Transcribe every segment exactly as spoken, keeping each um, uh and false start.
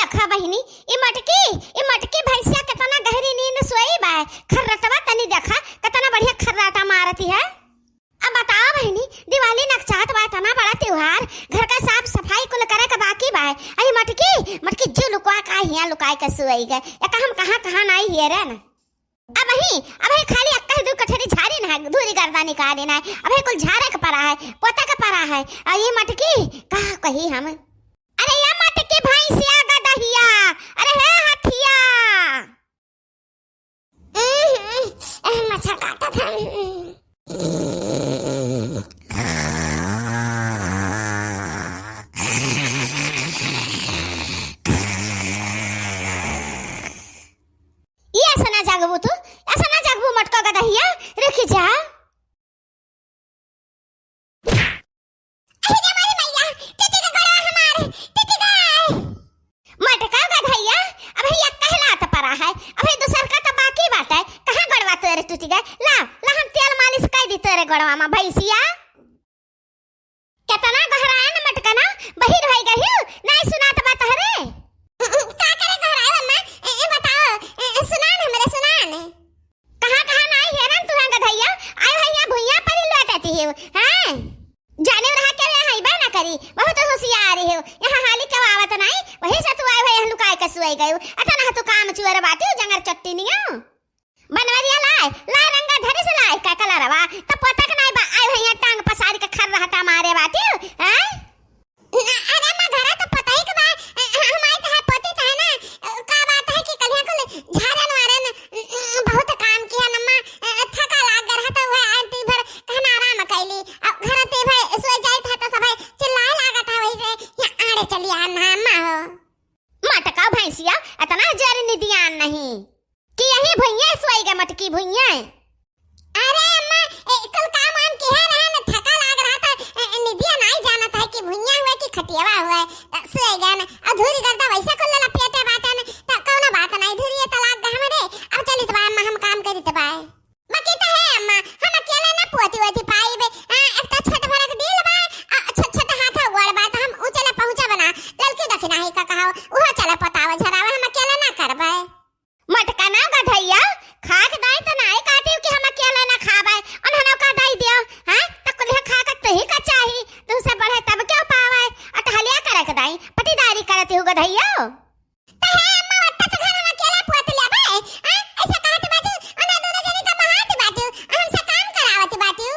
देखा बहिनी, ई मटकी, ई मटकी भैंसिया केतना गहरी नींद सोई बाय। खर्रटवा तनी देखा, केतना बढ़िया खर्राटा मारती है। अब बताओ बहिनी, दिवाली नकचात बा, एतना बड़ा त्योहार, घर का साफ सफाई कुल करे के बाकी बाय। अरे मटकी, मटकी जो लुकवा का हियाँ लुकाए के सोई गए, एका हम कहाँ कहाँ नाई हेरन। अबही, अबही खाली अक्का ही दू कठरी झारी ना है, धूरी गर्दा निकाली ना है। अबही कुल झारे के परा है, पोते के परा है। आ ये मटकी, का कही हम? अरे ये मटकी भैंसिया गदहिया, अरे हे हथिया। उम्म, उम्म, मच्छर काटत है। ई अइसे ना जागबू तू, अइसे ना जागबू मटका गदहिया, रुक जा। अरे मोरी मैया, टूटी का गोड़वा हमार, टूटी का। मटका गदहिया, अबही एक कहला त परा है, अबही दूसर का त बाकी बात है, कहाँ गोड़वा तोरे टूटी गए? ला, ला हम तेल मालिश कर दी तोरे गोड़वा मा भैंसिया। केतना गोहराए न मटकना, बहिर होई गहिउ, नाई सुनात बा तहरे। का करे गोहराए अम्मा? ए, ए, बताओ, ए, ए, सुनान हमरे सुनान। कहाँ, कहाँ नाई हेरन तू हैं गधैया, आए भैया भुइया पर ही लौटती हो, हैं? जाने रहा के यहाँ हइबे ना करी, बहुत होशियार हो, यहाँ हाली के आवत नाई, वही से तू आए भैया लुकाए के सुआई गयो, अतना तू काम चुअर बाटी, जंगर चट्टी नियो। बनवरिया लाए, लाए रंगा धरी से लाए का कलरवा, त पोतक नाई बा, आए भैया टांग पसारी के खर्रहटा मारे बाटिउ, हैं? ना, अरे अम्मा, घरा त पोतई के बा, हम आई त है पोती त है ना, का बात है कि कलिया कुल झारन वारन, बहुत काम किया अम्मा, थका लाग गए रहा त वह आंटी भर कहना आराम कैली, अब घर ते भाई सोई जाई था त सबै चिल्लाए लागत है वही से, यहाँ आड़े चली आना अम्मा हो। मटका भैंसिया, अतना जर निदियान नहीं। कि यही भुइयाँ सोई गए मटकी भुइयाँ। अरे अम्मा, ए, कुल काम वाम किहे रहे न, थका लाग रहा था, ए, ए, निदिया नाई जानत है कि भुइयाँ हुए कि खटियावा हुए, त सोई गए न। अधूरी गर्दा वैसे कुल लपेटे बाटे न, त कौनो बात नाई, धुरिये त लाग गए हमरे। अब चलित बा अम्मा, हम काम करित बा। बाकी त है अम्मा, हम अकेले ना पोती वोती पाइबे। आ, एक त छोट भरक डील बा, आ, छोट छोट हाथ गोड़ बा, त हम ऊ चले पहुँचा बना। ललकी दखिना है का कहाओ, उहो चले पोतावे झरावे, हम अकेले ना करबे। मटका ना गधैया, खाक दाई त नाई कहती कि हम अकेले ना खाबे, उन्हनो का दाई दियो, हैं? त कुलिया खाक तुही का चाही, तुहसे बढ़े तब क्यों पावे? अटहलिया करक दाई, पटीदारी करती हूँ गधैया। त हे अम्मा, ओत्ता त घर हम अकेले पोत लेबे, हैं? ऐसे कहत बाटू, उन्हें दोनों जनी का बहात बाटू, हमसे काम करावत बाटू।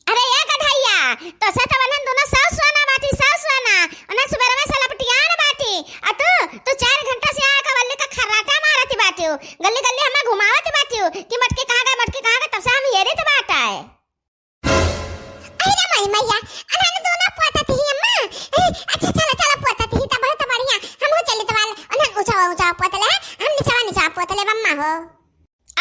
अरे ए गधैया, तोसे त वनन दोनों सौ सोना बाटी, सौ सोना। उन्हें सुबेरवे से लपटियान बाटी। आ तू, तू चार घंटा से आके वल्ली का खर्राटा मारत बाटियो। गल्ली गल्ली हमें घुमावत बाटियो कि मटकी कहाँ गए, मटकी कहाँ गए, तब से हम हेरित बाटा है। अरे माई मैया, उन्हन दोनों पोतत ही अम्मा। ए, अच्छा चलो, चलो पोतत ही, त बहुत बढ़िया। हमहू चलित बाल, उन्हन ऊंचा, ऊंचा पोतले, हम नीचवा, नीचवा पोतले बम्मा हो।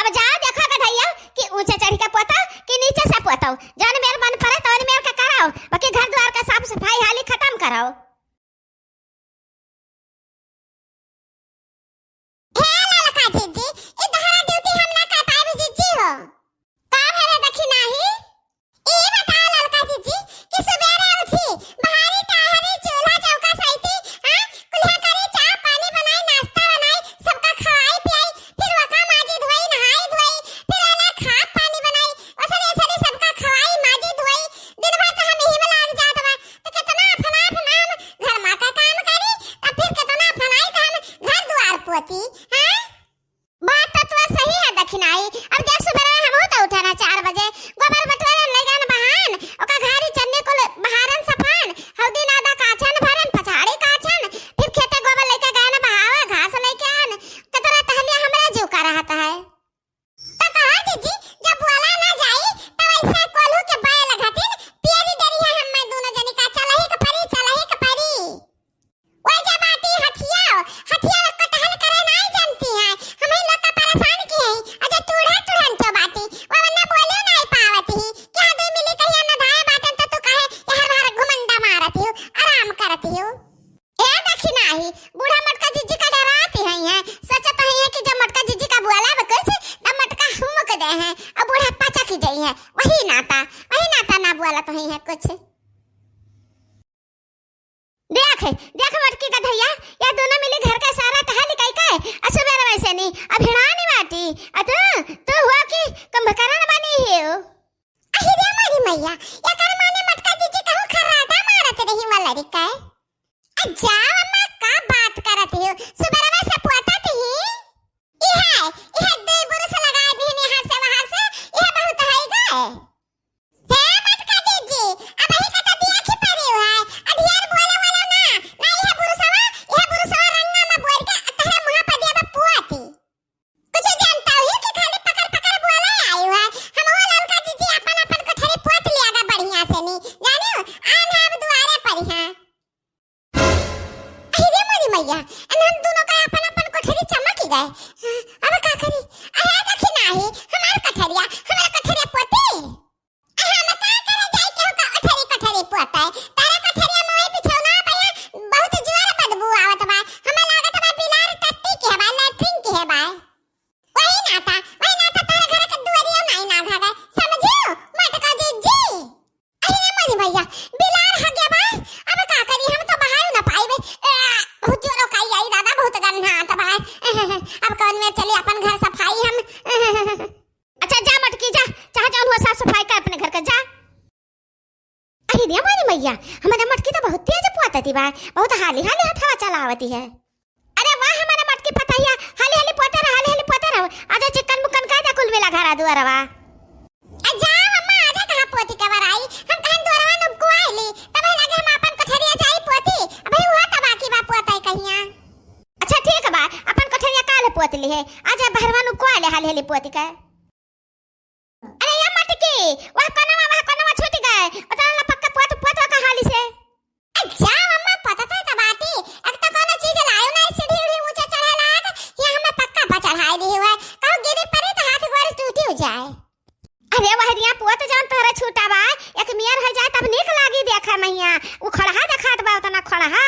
अब जाओ देखो गधैया कि ऊंचे चढ़ के पोतो कि नीचे से पोतो, जौन मेर मन पड़े तौन मेर के कराओ, बाकी घर द्वार का साफ सफाई हाली खत्म कराओ। हे ललका जीजी, ई तहरा ड्यूटी हम ना कर पाएब जीजी हो। का भले देखी नाही? ई बताओ ललका जीजी कि सुबेरे उठी, बहारी टहरी, चूल्हा चौका सैती, हाँ, कुल्हा करी, चाह पानी बनाई, नाश्ता बनाई, सबका खवाई पियाई, फिर वका माजी धोई, नहाई धोई, फिर एने खा पानी बनाई, ओसरे ओसरे सबका खवाई, माजी धोई, दिन भर त हम यही में लाग जात बा। त केतना अफना अफना हम घर मा का काम करी, त फिर केतना अफनाई त हम घर दुआर पोती, हाँ? बात त तोर सही है दखिनाई। अब देख सुबेरे हमहू त उठे ना चार बजे, गोबर बटोरे ले गए बहान, ओका घारी चन्नी कुल बहारन सफान, हल्दी नादा काछन भरन, पछाड़ी काछन, फिर खेते गोबर लेके गए न बहावे, घास लेके आन, कतरा टहलिया हमरा जीव का रहत है। त कहा जीजी, जब बोला ना जाई, त वैसे कोल्हू के बैल घटिन पियरी डरी है, हम्मे दोनों जनी का चलही के परी, चलही के परी। ओए जा बाटी हथिया, हथिया लोग कटहल करे नाई जानती है, हम ही लोग का परेशान की है। अजय टूढ़ा टूढ़न चो बाटी, वो वन्ना बोले नाई पावत ही। क्या दो मिली कहिया न धाए बाटन त तू कहे ये हर बार घुमंडा मारत ही, आराम करत ही। ए देखी नाही, बूढ़ा मटका जीजी का डराती है, है। सोचत है कि जब मटका जीजी का बोला बकुछ, तब मटका हुमुक दे है, और बूढ़ा पचक जाई है। वही नाता, वही नाता ना बोलत है कुछ। देख, देख मटकी का धैया, या दोनों मिली घर का सारा टहल कई के, आ सुबेर वैसे नहीं, अब हिड़ानी बाटी, आ तू, तू हो कि कुंभकर्ण बनी हो। अहि रे मोरी मैया, एकर माने मटका जीजी कहूँ खर्राटा मारत रही वाला रे का? आ जाओ अम्मा, का बात करत हो? सुबेरवा से पोतत ही। इहे, इहे दे बुरुस लगा दीन यहाँ से वहाँ से, इहे बहुत है गए। हे मटका जीजी, अबही का तो दिया खिपरी है, आ ढेर बोले वाला ना, ना इहे बुरुसवा, इहे बुरुसवा रंगा में बोर के तहरे मुँह पर दिया बा पोती। कुछ जानता हूँ कि खाली पकड़ पकड़ बोले आई है। हम वो ललका जीजी अपन अपन कोठरी पोत लिया गा बढ़िया से नी। जानियो, आन है अब दुआरे पर यहाँ। अहि रे मोरी मैया, अन हम दोनों का अपन अपन कोठरी चमक गए। अब का करी? अहे देखी नाही, हमार कोठरिया, हमार कोठरिया पोती। हम का करे जाई केहू का कोठरी कोठरी पोते? तारा कोठरिया में वही बिछौना बा, बहुत जोर बदबू आवत बा। हमें लागत बा बिलार टट्टी के बा, लैट्रिन के बा। वही नाता, वही नाता तारा घर के दुआरिया में आई ना घावे। समझियो, मटका जीजी। अरे रे मोरी भैया, बिलार हग्या बा। अब का करी, हम तो बाहर ना पाइबे। ए, बहुत जोर का आई दादा, बहुत गन्ना आता बा। अब कौन में चली अपन घर सफाई हम। अच्छा जा मटकी जा, चाहे जौन हो साफ सफाई कर अपने घर का, जा। अरे रे मोरी मैया, हमारे मटकी तो बहुत तेज पोतती बा, बहुत हाली हाली हथवा चलावती है। अरे वाह हमारे मटकी पतैया, हाली हाली पोते रहो, हाली हाली पोते रहो। आजा चिकन मुकन का जा कुल मिला घरा दुआरवा। आ जाओ अम्मा, आजा कहाँ पोती के बराई, हम कहन दुआरवा नुबकुआई ली, तब लगे हम अपन कोठरिया जाई पोती। अबे हुआ तबाकी बा पोताई कहिया। अच्छा ठीक बा, अपन कोठरिया काल पोत ली है, आजा बहरवा नुबकुआ ले हाली हाली पोती के। अरे या मटकी, वह कोनवा, वह कोनवा छूट गए। उतना ला पक्का पोत, पोत का हाली से। अच्छा, अम्मा, पता तो है बाटी। एक तो कोनो चीज लायो ना, सीढ़ी उढ़ी ऊंचा चढ़े लायक, या हमें पक्का पर चढ़ाई दी हुआ। कहूँ गिरी पड़ी तो हाथ गोड़ टूटी हो जाए। अरे वह दिया पोत जौन तोहरा छूटा बा, एक मियर हो जाए तब नीक लागी देखा मैया। उ खड़हा देखात बा उतना खड़हा।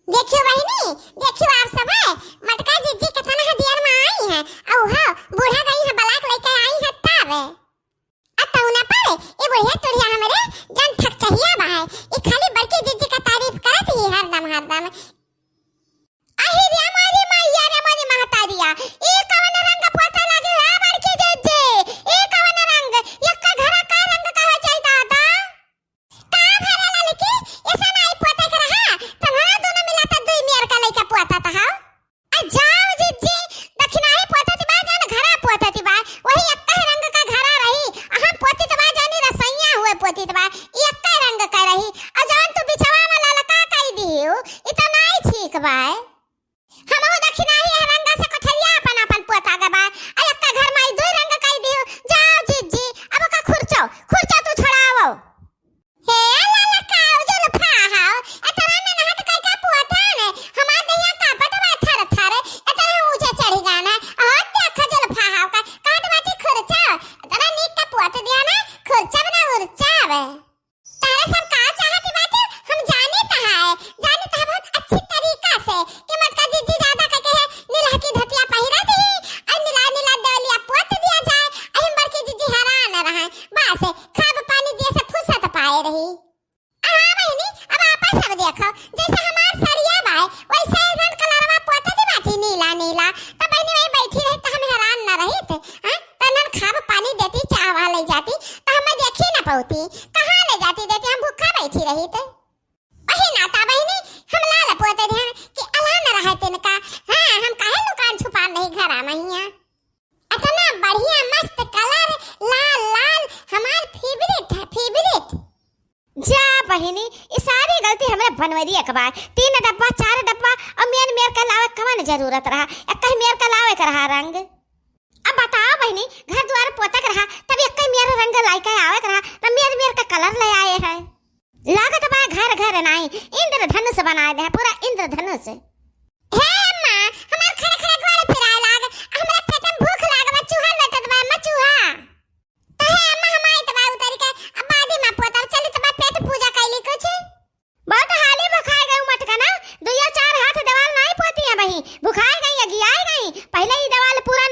देखियो बहिनी, देखियो आप सब है, मटका जिज्जी कितना है देर में आई है, औ हो, बूढ़ा गई है, बलाक लेके आई है तब। आ तौना पर, ए बुढ़िया तुढ़िया हमरे, जन ठकचहिया बा है, ई खाली बड़की जिज्जी का तारीफ करत ही हरदम, हरदम। अहि रे मोरी मैया रे मोरी महतारिया, ई कवन रंग पोता लागे है बड़की जिज्जी, ई कवन रंग, यक्का घरा का रंग कहा जाई दादा? का भरे ललकी, ऐसा नाई पोते के रहा, तुम्हारा दोनों मिला तो दुई मेर का लइका पोता था, हाँ? आ जाओ जिज्जी, दक्षिणाही पोतत बा, जौन घरा पोतत बा, वही एक्का रंग का घरा रही, आ हम पोतित बा, जौन रसोइया हुए पोतित बा, ई एक्का रंग का रही, आ जौन तू बिचवा में ललका कई दिहियो, ई तो नाई ठीक बा। हमहू दक्षिणाही एह रंगा से कोठरिया आपन आपन पोता गबा। आ एक्का घर माई दुई रंग कई दियो। जाओ जिज्जी, अब ओका खुरचो, खुरचो तू छोड़ावो। हे ललका, जुल्फा हाओ, एतना मेहनत कइके पोता ने, हमार दहिया कांपत बा थर थर, एतना ऊंचे चढ़ी जाना। और देख जुल्फा हाओ का, कहत बाटी खुरचो, एतना नीक के पोत दिया ना, खुरचब ना उरचब। तहरे सब का चाहत बाटे, हम जानित है, जानित है बहुत अच्छी तरीका से कि मटका जिज्जी ज्यादा कइके है, नीलहकी धोतिया पहिरा दी, और नीला नीला देवलिया पोत दिया जाए, और हम बड़की जिज्जी हैरान रहे। बस, खाब पानी दिए से फुर्सत पाए रही। हाँ बहिनी, अब आपस सब देखो, जैसे हमार सड़िया बाय, वैसे रंग कलरवा पोत दी बाटी नीला नीला, तब बहिनी वही बैठी रही तो हम हैरान न रहित, हाँ? तनन खाब पानी देती, चाह वाह ले जाती, तो हमें देखी न पौती। कहाँ ले जाती देती, हम भूखा बैठी रहित। वही नाता बहिनी, हम लाल पोते ध्यान कि अलान रहे तिनका। हाँ, हम काहे लुकान छुपान नहीं घरा महिया। इतना बढ़िया मस्त कलर, लाल लाल, हमार फेवरेट है, फेवरेट। जा बहिनी, ई सारी गलती हमरे बनवरिया के बा। तीन डब्बा, चार डब्बा, और मेर मेर के लावे कवन जरूरत रहा? एक ही मेर के लावे के रहा रंग। अब बताओ बहिनी, घर द्वार पोतक रहा, तब एक्के मेर रंग लाइके आवत रहा, तब मेर मेर के कलर ले आए है। लागत बा घर घर नाई, इंद्रधनुष बनाए दे, पूरा इंद्रधनुष। हे अम्मा, हमार खड़े खड़े गोड़ पिराए लाग, हमरा पेट में भूख लाग बा, चूहा लटत बा, अम्मा चूहा। तो हे अम्मा, हम आइत बा उतरि के, अब बादी में पोतब, चली तो बा पेट पूजा कैली कुछ। बहुत हाली भुखाए गई मटका ना, दुइया चार हाथ देवाल नाई पोती है बही, भुखाए गई, अगियाए गई। पहले ही देवाल पूरा